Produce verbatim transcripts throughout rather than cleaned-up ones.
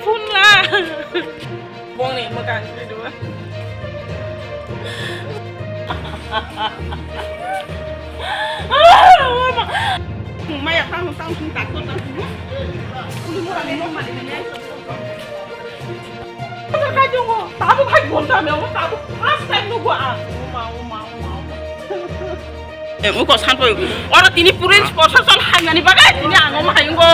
Phone la. Bongni mwkang khe dua. Maya tang tang tang tak tak. Uli mura ni mama ni. Tabuk hai bonda me, tabuk first time nugo ang. Oma, oma, oma, oma. Eh, uko sanpoi. Oro tini police proshashon haimani bagai tini ang omo haingo.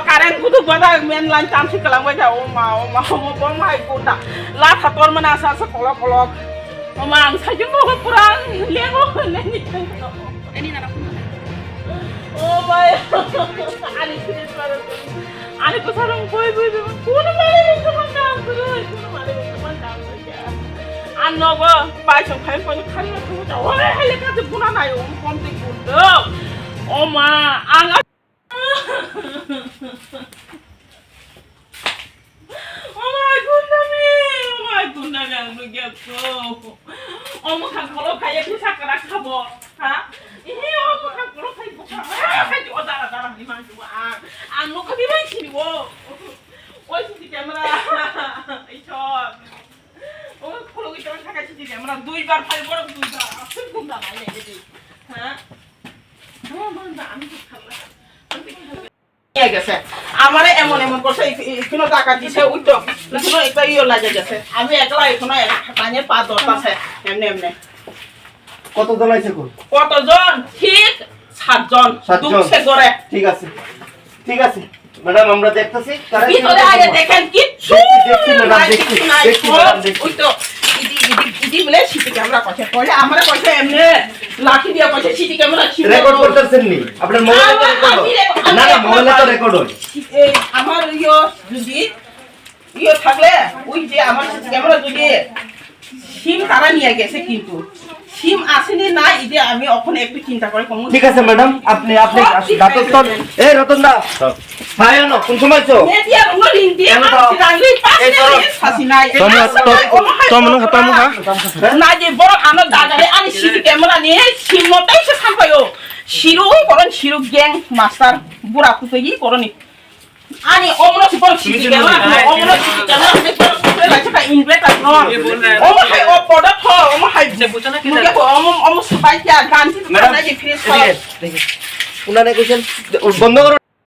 Current budu bada main line tamsi kalang bai ja, oma, oma, oma, bom hai kunda. La tha tor mana sa sa kolok kolok. Oma ang sa jung mo pura lengo lengi. Ani nana phone. Oh my. Ani sini suara. Ani ko sarong boi boi boi. Kuno mare boi teman dam kuru. Kuno mare boi teman dam kuru. Ano go bai song khai ko khari ko. Ore hele ka se guna nai, om kom te gundo. Oma ang Oh my goodness, oh my goodness, ang nugya ko. Omo kha kholo khaya pisa kara khabo, ha? Ihe omo kha kholo khai bukha, ha? Khai o dara dara ni mang tu ang. Ang no kha bi mang sini wo. Oi C C camera. Ishor. Omo kholo gita thaka C C camera dui bar khai borok dui bar. Asuk gunda nai nai de. Ha? Omo bang da ami tu khala. Ami tu khala. নিয়ে গেছে। আমারে এমন এমন করছে, এ-, এ-, এখনো টাকা দিছে, উঠো। এখনো একটা ইয়ে লাগে গেছে। আমি একলা এখনো এক-, পানির পা ধরতাছে, এমনি এমনি। কতজন আইছে কোন? কতজন? ঠিক সাতজন। সাতজন। ঢুকছে ঘরে। ঠিক আছে, ঠিক আছে। ম্যাডাম, আমরা দেখতেছি, তারা কি ভিতরে আগে করছে। দেখেন, কিচ্ছু দেখছি, দেখছি, ম্যাডাম, নাই, দেখছি, কিচ্ছু নাই। দেখছি, ও, ম্যাডাম, দেখছি। ওই তো, ইদি, ইদি, ইদি বলে সিটি ক্যামেরা করছে। কইলে আমারে কইছে এমনি লাঠি দিয়ে কইছে সিটি ক্যামেরা ছিল। রেকর্ড করতেছেন নি? আপনার মোবাইলে তো আমার, রেকর্ড আমি হয়। রেকর্ড, না, না, আমি মোবাইলে তো রেকর্ড। রেকর্ড হয়। এই আমার ইয়ো যদি ইয়ো থাকলে ওই যে আমার সিটি ক্যামেরা যদি সিম তারা নিয়ে গেছে কিন্তু সিম আসেনি না, এই যে আমি এখন একটু চিন্তা করে কম। ঠিক আছে ম্যাডাম, আপনি, আপনি সব ঠিক দাঁতন আছে। তো, এই রতন দা, ভাই আনো, কোন সময় তো? Media rungno ringdi, কেন তো? Ang sinangri pas এই ধরো। Sasinai. Tamo, tamo, tamo, tamo, tamo. Naji borok ano dagare ani C C camera ni simo tai se sampayo. Siru koron siru gang master bura kutogi koroni. Ani omro si borok C C camera, omro C C camera ni borok kule lai saka inverter no. Omo hai o product ho, omo hai. Muge ko omo, omo subai kya ganti. Madam, naji finish ho. উনানে কইছেন, বন্ধ করো।